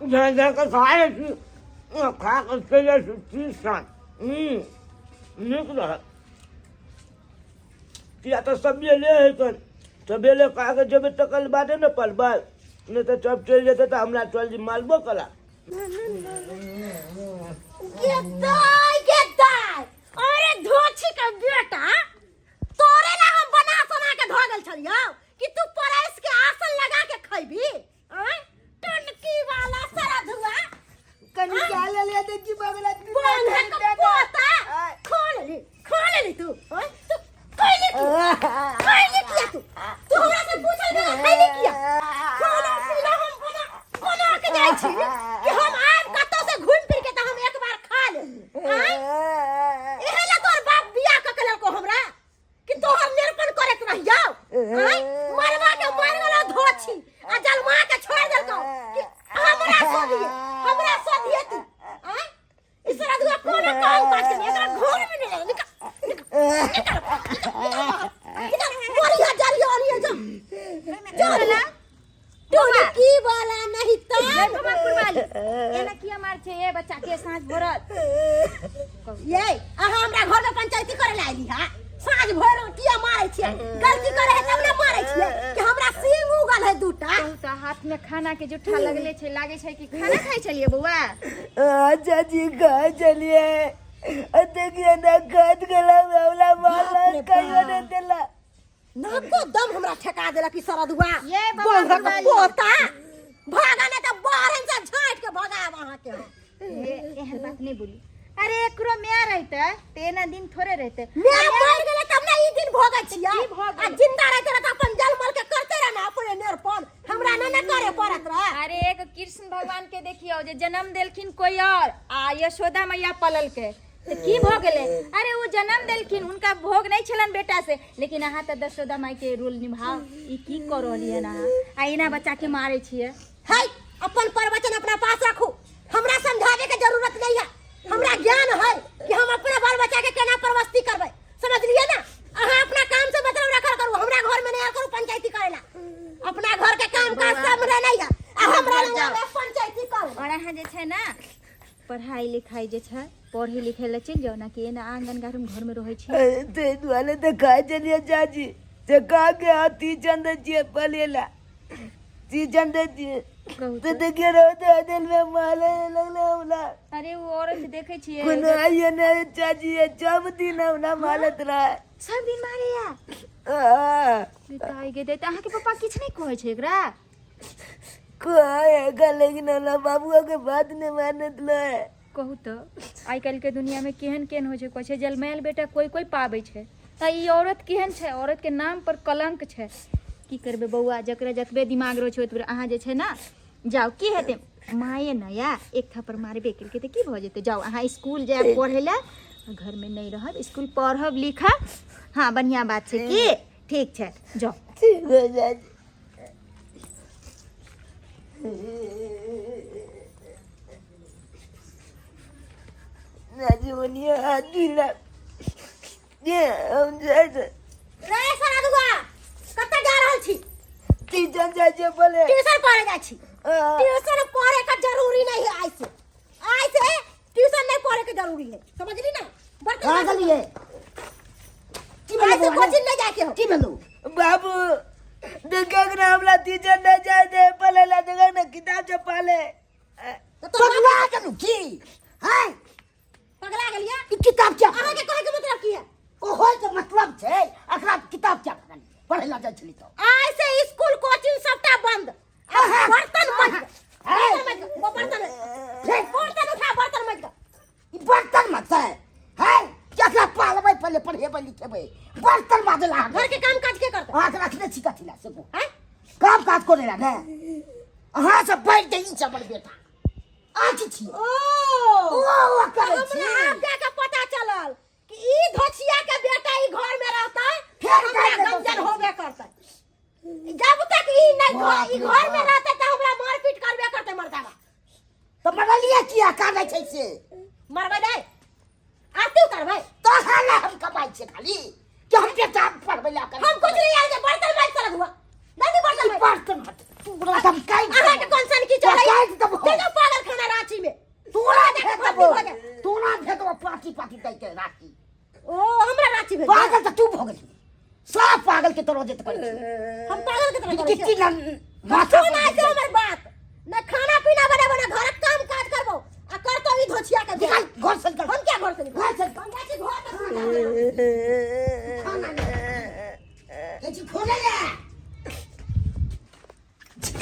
झाँकि झाँकि कऽ खाइ छी, खा कऽ चलि जाइ छी ट्यूशन। नीक रहत, किया तऽ सबेरे हेतै। सबेरे खा कऽ जेबै तकर बादे ने पढ़बै, नहि तऽ सब चलि जेतै तऽ हमरा चल मारबो करा। गे दाय, गे दाय, अरे धोछी के बेटा, तोरे ला हम बना सोना के धो गेल छलियौ कि तू परैस के आसन लगा के खैबी? आँय टनकी वाला सरधुआ। कनी क्या ले लिया देखी बगला। बांधा के पोता, खा लेली, खा लेली तू। आँय तू खैली की, खैली किया तू? तू हमरा से पूछल गेला खैली किया? खाना पीना हम बना बना के जाइ छी कि हम आब कतौ से घूम फिर के तऽ हम एक बार खा लेब। आँय एहे ला तोहर बाप बियाह कऽ के लेलको हमरा कि तोहर निरपन करैत रहियौ? आँय मरवा के मर गेलो धोछी आ जलमा के छोड़ देलको कि हमरा सोधिए, हमरा सोधिए तू। आँय ई सरधुआ कोनो काम काज के नहीं, एकरा घर में नहीं लगे। निकल निकल निकल निकल निकल, बढ़िया जरियो अनियो जा जा टोलकी वाला नहीं जय तो बाबा कुर्बानी, एना किया मार छै ए बच्चा के साँझ भोरत? ये अहाँ हमरा घर में पंचायती करे ला आइली हा? साँझ भोर किया मारै छियै? गलती करे है तब ने मारै छियै कि हमरा सींग उगल है दूटा। कहू तऽ, हाथ में खाना के जुट्ठा लगले छै, लागे छै कि खाना खाइ छलियै बौआ? अच्छा जी, कहाँ चलिए? देखिए ना, खाद गला बावला बाप माला रे कहियो बाप। नहीं देला। नाको दम हमरा ठेका देलक ई सरदुआ। ये बाबा बंधक कुर्बानी। पोता, भागा नहीं तऽ बाहर से झाँटि के भगाब अहाँके हम। ए, एहन बात नहीं बोली। अरे एकरो माय रहते ते एना दिन थोड़े रहते। माय मर गेलै तब ने ई दिन भोगै छियै। की भऽ आ गेलै? जिंदा रहते रह तऽ अपन जल मल के करते रह ने अपने नेरपन, हमरा ने ने करे पड़त रह। अरे एक कृष्ण भगवान के देखियौ जे जन्म देलखिन कोई और आ यशोदा मैया पललकै, तऽ की भऽ गेलै? अरे ओ जन्म देलखिन, हुनका भोग नहि छलनि बेटा से, लेकिन अहाँ तऽ दशोदा माय के रोल निभाउ। ई की कऽ रहलियै हन अहाँ आ एना बच्चा के मारै छियै? है, अपन प्रवचन अपना पास रखू, हमरा समझावे के जरूरत नहीं है। हमरा ज्ञान है कि हम अपना बाल बच्चा के केना परवस्ती करबै, समझलिए ना? अहाँ अपना काम से मतलब रखल करू, हमरा घर में नहीं आयल करू पंचायती करेला। अपना घर के काम काज सब हमरा नहीं है आ हमरा लग आवे पंचायती करे। और अहाँ जे छै ना पढ़ाई लिखाई जे छै, पढ़े लिखे लए चलि जाउ ना, कि एना आंगन गार्डन घर में रहै छी? ते दुआरे तऽ खाइ छलियै चाची, से कह के अथी चंद छियै पलेला सीजन दे दिए। कहू तो देखिए रहो तो दिल में मारे लगले हमरा। अरे ओ औरत देखे छियै। कोनो आइए नहीं चाची, ये सब दिन हमरा मारत रहे। सब दिन मारे या? हाँ। बेटाई गे, तऽ अहाँके पप्पा किछु नहि कहै छै एकरा? कहेगा, लेकिन हमरा बाबुआ के बात नहीं मानत रहे। कहू तऽ, आइ काल्हिके दुनियामे केहन केहन होइ छै। कहै छै जलमायल बेटा कोइ कोइ पाबै छै, तऽ ई औरत केहन छै? औरतके नाम पर कलंक छै। की करबै बौआ, जकरा जतबे दिमाग रहै छै ओतबे। अहाँ जे छै ने जाउ, की हेतै? माये ने या एक थप्पड़ मारबे केलकै तऽ की भऽ जेतै? जाउ अहाँ स्कूल जायब पढ़ै लए, घरमे नहि रहब, स्कूल पढ़ब लिखब। हँ, बढ़िआँ बात छै। की ठीक छै, जाउ। ठीक है चाची। चाची बनिया हाथ धुला ये, हम जाइ छी। रे सरदुआ, कतऽ जा रहल छी? ट्यूशन जाइ छियै बोले। ट्यूशन पढ़े जाइ छी? हाँ। ट्यूशन पढ़े का जरूरी नहीं है। आइ से, आइ से ट्यूशन नहीं पढ़े के जरूरी है, समझली ना? बर्तन कहाँ माजू। गेलियै? की आइ भेलै से बौआ? कोचिंग नहीं जाके हो। की भेलौ? बाबू देखा ना, हमरा ट्यूशन नहीं जाए दे पढ़े ला, देखा ना किताब छपा ले। तो तोहर पगला गेलौ की हैं? पगला गेलियै? ई किताब क्या? अहाँ के कहै के मतलब की है? कहै के मतलब छै एकरा किताब क्या पढ़ै ला जाइ छली तऽ। आइ से स्कूल कोचिंग सबटा बंद। आ बर्तन मज, बर्तन मज, वो बर्तन बर्तन उठा, बर्तन मज। ई बर्तन मत है हैं, केकरा पालबै? पहिले पढ़ेबै लिखेबै, बर्तन माजै ला? घर के काम काज के करतै? अहाँके रखने छी कथी ला से कहू? हैं? काम काज करे ला ने अहाँ सब बैठ के। ई छै हमर बेटा, अहाँ की छियै? ओ ओ करै छी। हमरा आब जाके पता चलल कि ई धोछिया के बेटा ई घर में रहता फेर हमरा काटि देतौ। गंजन होबे करतै। जब तक ई नहीं बाप घर ई रे घर में बाप। रहतै तऽ हमरा मारपीट करबे करतै मर्दाबा। तऽ मरलियै किया? कानै छै से। मरबै नहि, आरती उतारबै। तोहरा ला हम कमाइ छियै खाली कि हम बेटा पढ़बै ला हम कुछ नहीं आयल के बर्तन माज सरक हुआ, जल्दी बर्तन माज। बर्तन मत, तोरा हम काटि अहाँ के कोन सन की चलै? काटि देबौ। देखो। के तरह जे करै छी। हम पागल के तरह करै कि छियै। की ना माथा तू ना से हमर बात ना खाना पीना बनेबो ना घरक काम काज करबो आ करतो ई धोछिया के निकाल घर से निकाल हम क्या घर से निकल घर से हम जाइ छी घर में खाना बनाबे। खाना नहीं ए जी खोले ले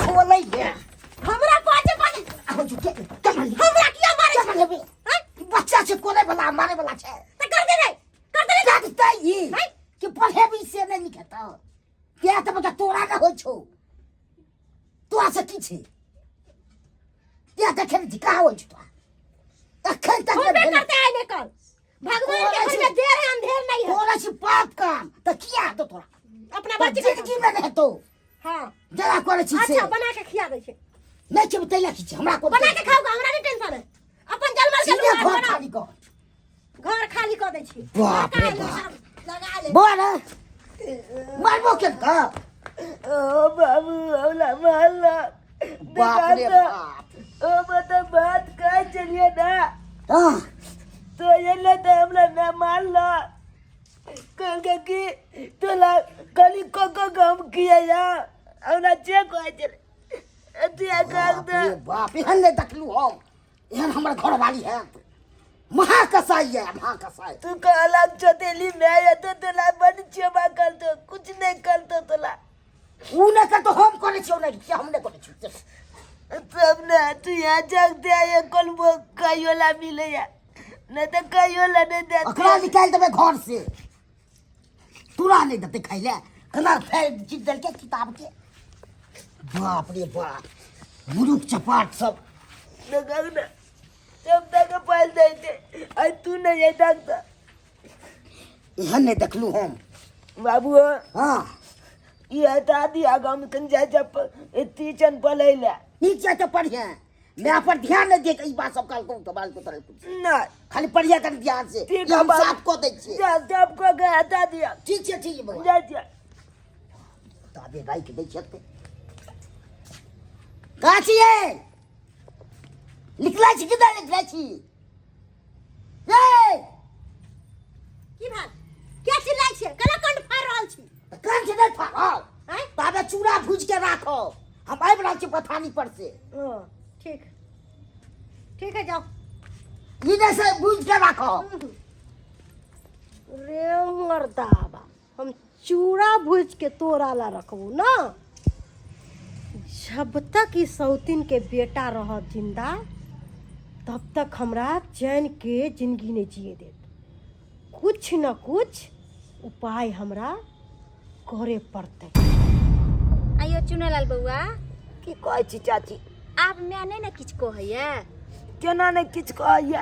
खोले ले हमरा पाछे पाछे आहो झुके कमल हमरा किया मारे कमल लेबे हैं? बच्चा से कोने वाला मारे वाला छै त कर दे रे कर दे रे जानते ही हैं? कि पढ़े भी से नहीं लिखता क्या तऽ बच्चा तोरा का होइ छौ तोरा से की छै क्या देखे नहीं कहाँ होइ छौ तोरा अखन तक होबे नहि भेल करते आइ ने कल भगवान के घर में देर है अंधेर नहीं है तोरा से पाप काम तऽ किया हेतौ तोरा अपना तोरा बच्चे के जिंदगी में नहि हेतौ हां जरा करै छी से अच्छा बना के खिया दै छै नहि छै तैला की छै हमरा कोन बना के खाओ हमरा नहीं टेंशन है अपन जलमल के सीधे लुगार घर बनाओ खाली कर घर खाली कऽ दै छी बाप रे लगा ले, बाप। लगा ले बोल मारबो के का ओ बाबू हमरा मारला बाप रे बाप ओ बता बात कह चलिए ना हाँ तो ये ले तो हमरा ना मारला कहलकै कि तोला कली को को गम किया या हमरा जे कहै छलै अथी बाप कर रे बाप एहन नहि देखलू हम एहन हमर घरवाली हैत महाकसाई है महाकसाई तू कहला चोतेली मैं या तो तोला बड़ चेबा कर तो कुछ नहीं कर तो तोला उ नहि करतो हम करै छियौ नहि कि हम नहि करै छियौ तब ना तू यहाँ जगते आये कल वो कहियो ला मिले या नहीं तो कहियो ला नहीं देते ओकरा निकालि देबै घर से तोरा नहि देतै खाइ लए केना फैल चीज देलकै किताब के बाप रे बाप मुरुख चपाट सब देखा ना तब तक पाल देते आज तू नहीं है डॉक्टर एहन नहि देखलू हम बाबू हँ ई हटा दिया गाँव में कन जाय जब टीचर पढ़ै ला नीक छै तऽ पढ़िहे माय पर ध्यान नहि दे ई बात सब कहलकौ तऽ बाल को तरह कुछ नहीं खाली पढ़िए कनि ध्यान से ठीक ई हम बाबू। साफ कऽ दै छियै जा जब को गया हटा दिया ठीक छै ठीक छै बौआ जा जा ताबे राखि दै छियै कहाँ छियै लिखले छी कि नहि लिखले छी ये की भेल किया चिल्लाइ छियै केना कंठ फाड़ि रहल छी कंठ नहि फाड़ब आँय ताबे चूड़ा भूजि के राखब हम आबि रहल छी बथानी पर से ओ ठीक ठीक है जाओ ई नहि से भूजि के राखब रे मर्दाबा हम चूड़ा भूज के तोरा ला रखबू ना जब तक ई सौतीन के बेटा रहत जिंदा तब तक हमरा चैन के जिंदगी नहीं जिए देत कुछ न कुछ उपाय हमरा करे पड़तै आइयो चुनेलाल बौआ की कहै छी चाची आब माय नहि ने किछु कहैया केना नहि किछु कहैया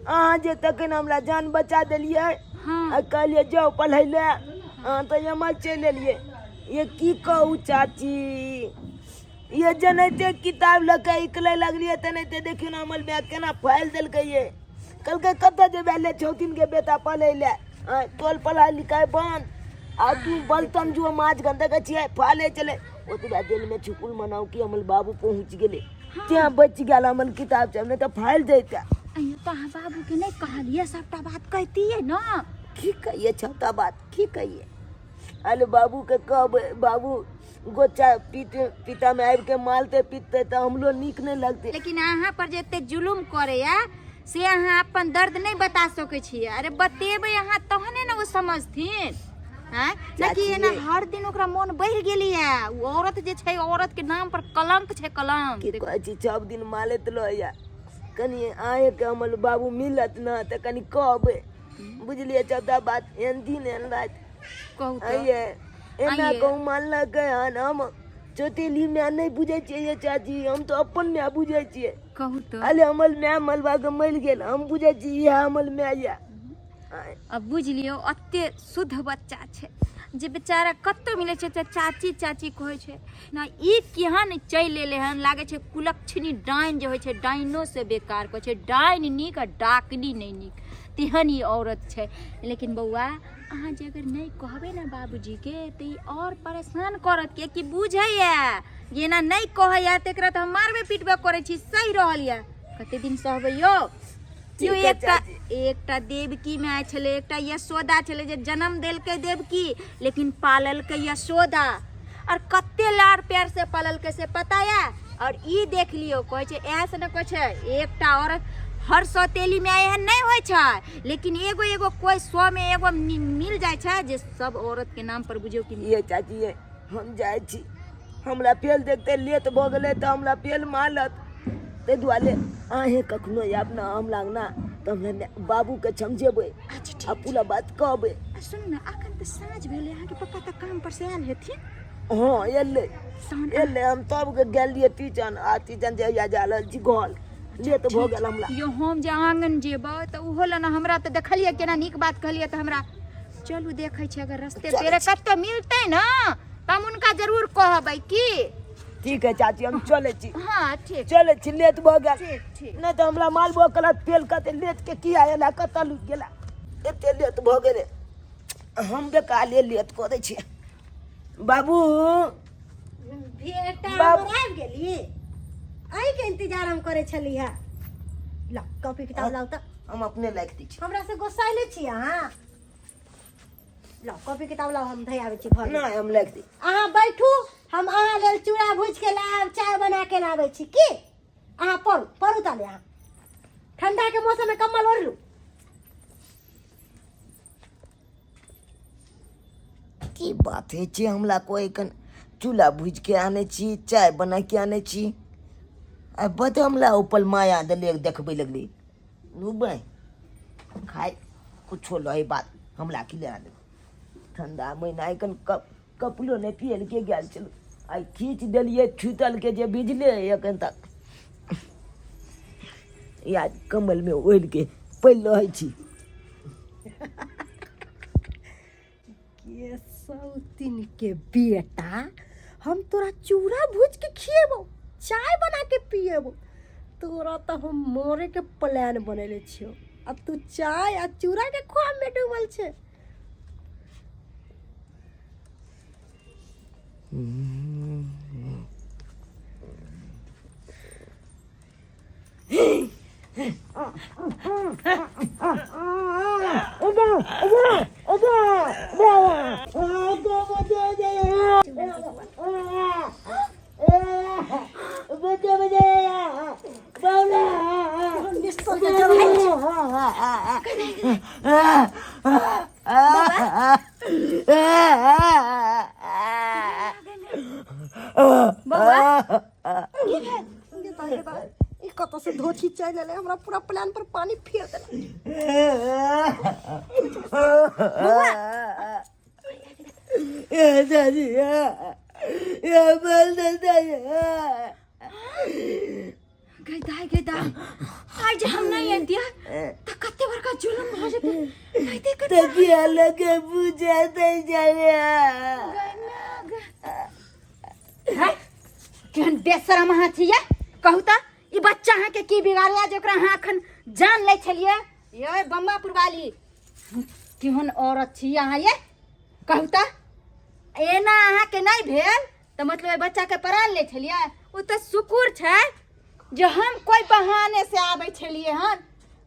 अहाँ जे तखन हमरा जान बचा देलियै हँ आ कहलियै जाउ पढ़ै लए अहाँ तऽ एम्हर चलि एलियै ये की कहू चाची ये जेनाहिते किताब लऽ कऽ निकलै लगलियै तेनाहिते देखियौ ने हमर बैग केना फाड़ि देलकै ये कहलकै कतऽ जेबै ले छौतिनके बेटा पढ़ै लए आँय तोल पढ़ाइ लिखाइ बन्द आ तू बलतन जो माछ गन देखै छियै फाले चले ओतबा देरमे छुकुल मनाउ कि हमर बाबू पहुँच गेलै तेँ बचि गेल हमर किताब सब नहि तऽ फाड़ि जैते अइयो तऽ अहाँ बाबूके नहि कहलियै सबटा बात कहितियै ने की कहिए छौता बात की कहिए अरे बाबूके कहबै बाबू गोचा पीट पीतामे आबिके मालते पीटते तऽ हमरो नीक नहि लगतै लेकिन अहाँ पर जे एते जुलुम करैया से अहाँ अपन दर्द नहि बता सकै छियै अरे बतेबै अहाँ तहने ने ओ समझथिन आँय नहि कि एना हर दिन ओकरा मोन बढ़ि गेलैया ओ औरत जे छै औरत के नाम पर कलंक छै कलंक की कहै छी सब दिन मालैत रहैया कनि अहेँके हमर बाबू मिलत ने तऽ कनि कहबै बुझलियै सबटा बात एहन दिन एहन राति कहू तऽ आइये एना आइये। कहूँ मानलकै हन हम चौतेली माय नहि बुझै छियै ये चाची हम तऽ अपन माय बुझै छियै कहू तऽ अरे हमर माय मलबा के मरि गेल हम बुझै छी इएह हमर माय यऽ अब बुझि लियौ एते शुद्ध बच्चा छै जे बेचारा कतौ मिलै छै तऽ चाची चाची कहै छै ना ई केहन चलि एलै हन लागै छै कुलक्षणी डाइन जे होइ छै डाइनो से बेकार कहै छै डाइन नीक आ डाकनी नहि नीक तेहन ई औरत छै लेकिन बौआ अहाँ जे अगर नहि कहबै ने बाबूजीके तऽ ई आओर परेशान करत किएकि बुझैए जे एना नहि कहैए तऽ एकरा तऽ हम मारबे पीटबे करै छी सही रहल यऽ कते दिन सहबै यौ यो ठीक है एकटा चाची। एकटा देवकी माय छलै, एकटा यशोदा छलै जे जन्म देलकै देवकी, लेकिन पाललकै यशोदा। और कते लाड़ प्यार से पाललकै से पता या। और ई देख लियौ, कहै छै इएह से ने कहै छै एकटा औरत हर सौतेली माय एहन नहि होइ छै, लेकिन एगो एगो कोइ 100 में एगो मिल जाइ छै जे सब औरत के नाम पर बुझियौ कि ये चाची ये हम जाइ छी, हमरा फेल देखते लेट भऽ गेलै तऽ हमरा फेल मारलक, ताहि दुआरे अहेँ कखनो आयब ने हमरा अङ्गना तऽ हमरा बाबूके समझेबै अच्छा आ पूरा बात कहबै। आ सुनू ने, अखन तऽ साँझ भेलै, अहाँके पप्पा तऽ काम पर से आयल हेथिन। हँ एलै तहन एलै, हम तब गेल रहियै टीचन, आ टीचन जहिया जा रहल छी घर, लेट भऽ गेल हमरा। यौ हम जे आङ्गन जेबै तऽ ओहो लए ने हमरा तऽ देखलियै केना नीक बात कहलियै तऽ हमरा चलू देखै छियै, अगर रस्ते पेरे कतौ मिलतै ने तऽ हम हुनका जरूर कहबै की। ठीक है चाची, हम चलै छी। हाँ ठीक, चलै छी, लेट भऽ गेल। ठीक ठीक। नहि तऽ हमरा मालबो कहलक तेल कते लेट के किया एला, कतऽ लुकि गेला, एते लेट भऽ गेलै। हम बेकाले लेट कऽ दै छियै बाबू। बेटा बाप- हमर आबि गेली, अहीँके इंतजार हम करै छली है। लाउ कॉपी किताब लाउ तऽ। हम अपने राखि दै छी। हमरा से गोसाइले छी अहाँ? लाउ कॉपी किताब लाउ, हम धै आबै छी घर। नहि, हम राखि दै। अहाँ बैठू, हम अहाँ लेल चूड़ा भूजि के लायब, चाय बना के लाबै छी की। अहाँ पढ़ू पढ़ू ताले, अहाँ ठंडा के मौसम में कम्बल ओढ़ लू। की बात होइ छै, हमरा कोइ कन चूल्हा भुजि के आनै छी, चाय बना के आनै छी, आ बड हमरा ऊपर माया देले देखबै लगली। लूबै खाय कुछो लहे बात हमरा की लेना देना। ठंडा महीना एखन कपड़ो नहि पियल के गेल छल, आइ खींच देलियै छूतल के जे भिजले एखन तक। या कम्बल में ओढ़ि के पड़ि रहै छी। के सौतिन के बेटा, हम तोरा चूड़ा भूज के खिएबो, चाय बना के पिएबो, तोरा तऽ हम मरे के प्लान बनेले छियो, आ तू चाय आ चूड़ा के ख्वाब में डूबल छे। बौआ ई कतऽ से धोछी चलि एलै, हमरा पूरा प्लान पर पानी फेर देलक। गई दाई, गई दाई, आइ जे हम नहीं अनतिया त कते बड़का जुलम भऽ जेतै। गई देख। तकिया लगे पूजा दै जाए। हैं? केहन बेशरम अहाँ छियै, कहू तऽ ई बच्चा अहाँके की बिगाड़ला जे ओकरा अहाँ अखन जान लै छलियै? ये बम्बापुर वाली, केहन औरत छी अहाँ ये, कहू तऽ एना अहाँके नहि भेल तऽ मतलब एहि बच्चाके प्राण लै छलियै? ओ तऽ शुकुर छै जे हम कोइ बहाने से आबै छलियै हन।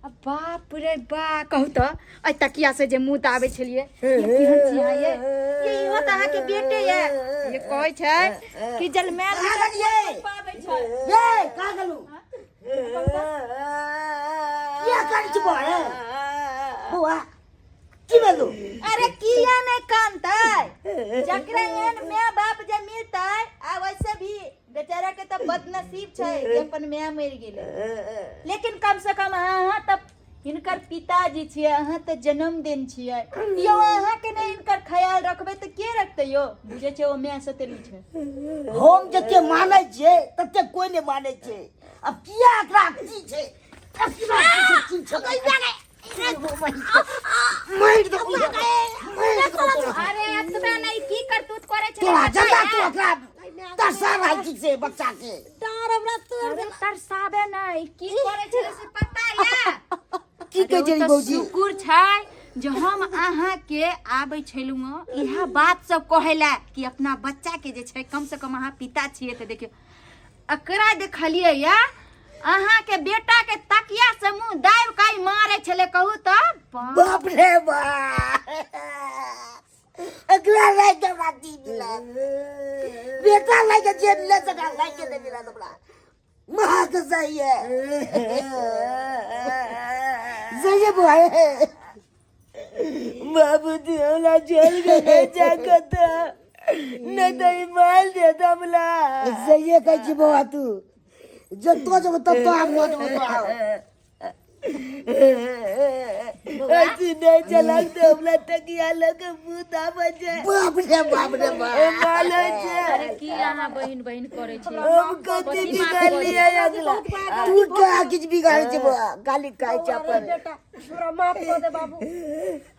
आ बाप रे बा, कहू तऽ एहि तकिया से जे मुँह दाबै छलियै, ये केहन छी अहाँ ये? ये इहो तऽ अहाँके बेटे ये। ये कहै छै कि जलमायल कहाँ गेलियै? पाबै छै। ये कहाँ गेलू? किया करै छी बौआ रे? बौआ की भेलौ? अरे किया नहीं कानतै, जकरा एहन माय बाप जे मिलतै। आ वैसे भी बेचारा के तऽ बदनसीब छै जे अपन माय मरि गेलै, लेकिन कम से कम अहाँ तऽ हिनकर पिताजी छियै, अहाँ तऽ जन्मदिन छियै यौ। अहाँके नहि हिनकर ख्याल रखबै तऽ के रखतै यौ? बुझै छै ओ माय सतेली छै। हम जते मानै छियै तते कोइ नहि मानै छै। अब किया एकरा की छै, एकरा की छै, की छै? मारि देबौ, मारि देबौ तोरा। अरे एतबे नहि, की करतूत करै छै तोरा पता जल्दा है? तू एकरा तरसा रहल छी से बच्चा के डार हमरा तोड़ अरे तरसाबे नहि, की करै छै से पता या? की कहै छै अरे ओ तऽ भौजी? शुकुर छै जे हम अहाँके आबै छलहुँ इएह बात सब कहै लए कि अपना बच्चा के जे छै कम से कम अहाँ पिता छियै तऽ देखियौ एकरा देखलियै या अहाँके बेटा के तकिया से मुंह दाबि कऽ ई कहू तऽ बाप रे बाप, एकरा लाइक हमरा की मिलत? बेटा लाइक जे मिलत एकरा लाइक नहि मिलत हमरा। महक सही है, सही है बुआ। बाबूजी, हमरा जेल के नहीं जाकत, नहीं तो ई मार देत हमरा। सही है, कहै छी बौआ, तू जतो जब तब तो हम लऽ जेबौ तोरा। अथी नहीं चलक तो हमरा तकिया लगे भूत आबै छै। बाप रे बाप रे बाप। माल होइ छै। अरे, की अहाँ बहिन बहिन करै छी? हम कथी बिगाड़लियै अगला? तू क्या किछु बिगाड़ै छै बौआ? गाली खाइ छै अरे अपन। बेटा, हमरा माफ कऽ दे बाबू,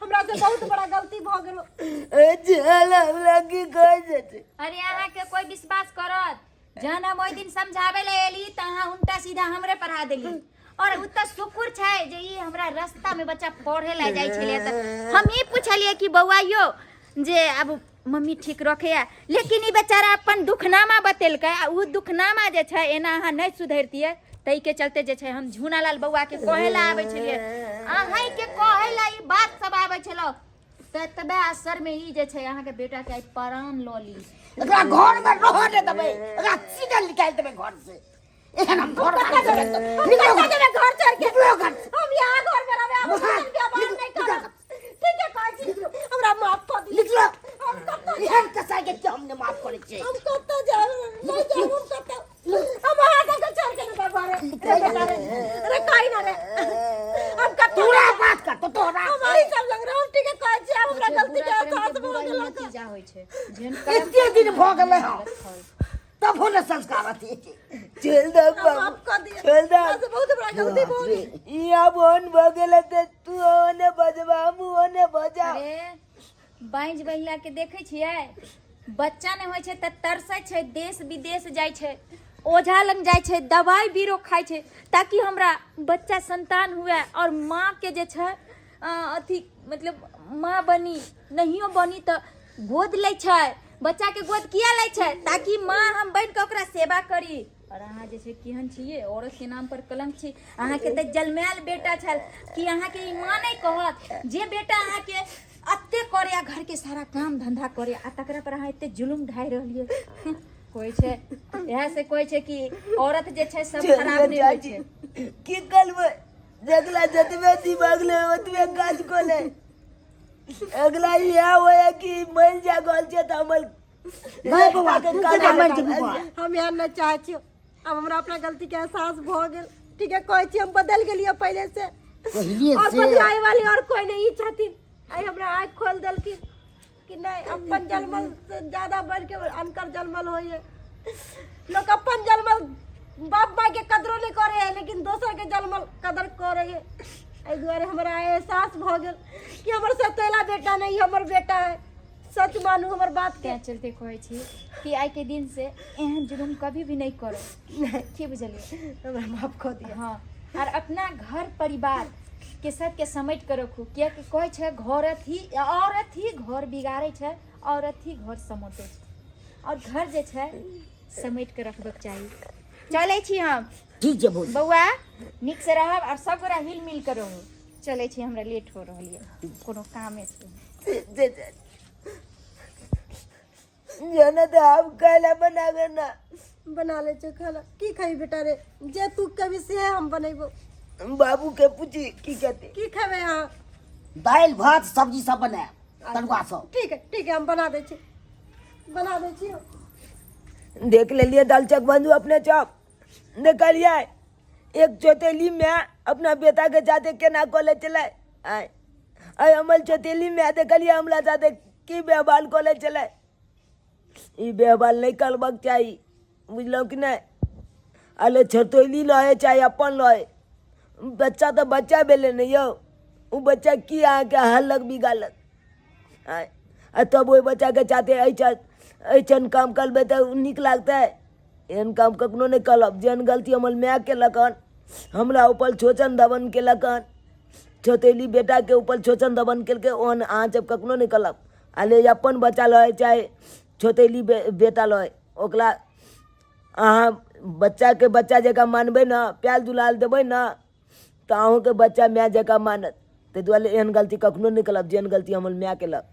हमरा से बहुत बड़ा गलती भऽ गेलो। चल, हमरा की कहै छै? अरे, अहाँके कोई विश्वास करत? जहन हम ओहि दिन समझाबै लए एली तऽ अहाँ उल्टा सीधा हमरे पढ़ा देली। और उ तऽ शुक्र छै जे ई हमरा रास्ता में बच्चा पढ़े लए जाइ छलै तऽ हम ई पुछलियै कि बौआ यौ, जे आब मम्मी ठीक रखैया, लेकिन ई बेचारा अपन दुखनामा बतेलकै आ उ दुखनामा जे छै एना अहाँ नहि सुधरतियै। ताहिके चलते जे छै हम झूनालाल बौआ के कहै लए आबै छलियै, अहींके कहै लए ई बात सब आबै छलौ, तऽ तबे असर में ई जे छै अहाँके बेटा के आइ प्राण लऽ ली। एकरा घर में रहऽ नहि देबै, एकरा सीधा निकालि देबै घर से। एहन हम घर कतऽ जेबै? निकलो। कतऽ जेबै घर छोड़ के? निकलो घर से। हम यहाँ घर में रहबै, आब बाहर, हम व्यवहार निकलो, नहि करब। निकलो। ठीक है, कहै छी, हमरा माफ कऽ दिअ। निकलो। हम कतऽ एहन कसाई के हम नहि माफ करै छियै। हम कतऽ जायब? नहि जायब हम कतऽ। हम अहाँ सबके छोड़ के नहि जायब घरे। रे बेटा रे, रे कही ना रे, हम कतऽ तोरा बात कर तो तोरा। हम अहीं सब लग रहब। ठीक है, कहै छी, आब हमरा गलती के बुरा कर्म एहसास के भऽ बुरा ही गेल। नतीजा होइ छै। जेहन कर्म एते दिन भऽ गेलै हँ, तबो ने संस्कार अथी। चल दे बाबू। माफ कऽ दिअ। चल दे। हमरा से बहुत बड़ा गलती भऽ गेल। ई आब ओहन भऽ गेलै तऽ तू ओने बजबा, हम ओने बजा। अरे, बाँझ बहिला के देखै छियै, बच्चा नहि होइ छै तऽ तरसै छै, देश विदेश जाइ छै, ओझा लग जाइ छै, दवाइ बीरो खाइ छै ताकि हमरा बच्चा संतान हुए और माँ के जे छै अथी मतलब माँ बनी। नहियो बनी तऽ गोद लै छै। बच्चा के गोद किया लै छै? ताकि माँ हम बनि कऽ ओकरा सेवा करी। और अहाँ जे छै केहन छियै? औरत के नाम पर कलंक छी। अहाँके तऽ जलमायल बेटा छल कि अहाँके ई माँ नहि कहत जे बेटा अहाँके एते करे आ घर के सारा काम धंधा करे आ तकरा पर अहाँ एते जुलुम ढाहि रहलियै। कहै छै, इएह से कहै छै कि औरत जे छै सब खराब नहि होइ छै। की करबै, जगला जतबे दिमाग ले ओतबे काज कऽ ले। अगला इएह होय कि मरि जा गेल छै तऽ हमर नहि बौआ, तू केना मरि जेबही बौआ? हम एहन नहि चाहै छियौ। आब हमरा अपना गलती के एहसास भऽ गेल। ठीक है, कहै छी, हम बदलि गेलियै पहिले से। पहिले और से बदलाए वाली और कोई नहीं छथिन। आइ हमरा आँखि खोल देलखिन कि नहि, अपन जन्मल से ज्यादा बढ़ के अनकर जन्मल होइए। लोक अपन जन्मल बाप माय के कदरो नहि करे है, लेकिन दोसर के जन्मल कदर करे है। एहि दुआरे हमरा एहसास भऽ गेल कि हमर सतेला बेटा नहीं, हमर बेटा है। सच मानू हमर बात के। तें चलते कहै छी कि आइ के दिन से एहन जुलुम कभी भी नहीं करो, की बुझलियै? हमरा माफ कऽ दिअ। हाँ, और अपना घर परिवार के सबके समेट के रखू, कियाकि कहै छै घरत ही औरत ही घर बिगाड़ै छै, औरत ही घर समेटै छै और घर जे छै समेट के रखबक चाही। चलै छी हम। ठीक छै भौजी। बौआ, नीक से रहब और सब गोरा हिल मिल के रहू। चलै छी, हमरा लेट हो रहल यऽ, कोनो कामे छै। जाना तऽ आब काल्हि बनाबे ना। बना ले छौ खाना। की खाई बेटा रे? जे तू कभी से हम बनेबो। बाबू के पूछी की कहते। की खेबै अहाँ? दालि भात सब्जी सब बनायब, तरुआ सब। ठीक है, ठीक है, हम बना दै छी, बना दै छी। देख लेलिए दलचक बंधु, अपने चौक देखलिए एक चौतेली में अपना बेटा के साथे केना कॉलेज चले आय आय। हमर चौतेली में देखलिए हमरा साथे की व्यवहार कॉलेज चले। ई व्यवहार नहीं करबाक चाही, बुझलहुँ कि नहि? अले छतौली लहे चाहे अपन लहे, बच्चा तऽ बच्चा भेलै ने यौ। ओ बच्चा की अहाँके हालक बिगाड़लक आँय? आ तब ओहि बच्चाके साथे एहिठाम काम करबै तऽ नीक लागतै? एहन काम कखनो नहि करब। जेहन गलती हमर माय केलक हन, हमरा ऊपर शोषण दमन केलक हन, चौतेली बेटाके ऊपर शोषण दमन केलकै, ओहन अहाँ सब कखनो नहि करब। आ ले अपन बच्चा लहे चाहे चौतेली बेटा लहे, ओकरा अहाँ बच्चाके बच्चा जकाँ मानबै ने, प्यार दुलार देबै ने, तऽ अहूँके बच्चा माय जकाँ मानत। ताहि दुआरे एहन गलती कखनो नहि करब जेहन गलती हमर माय केलक।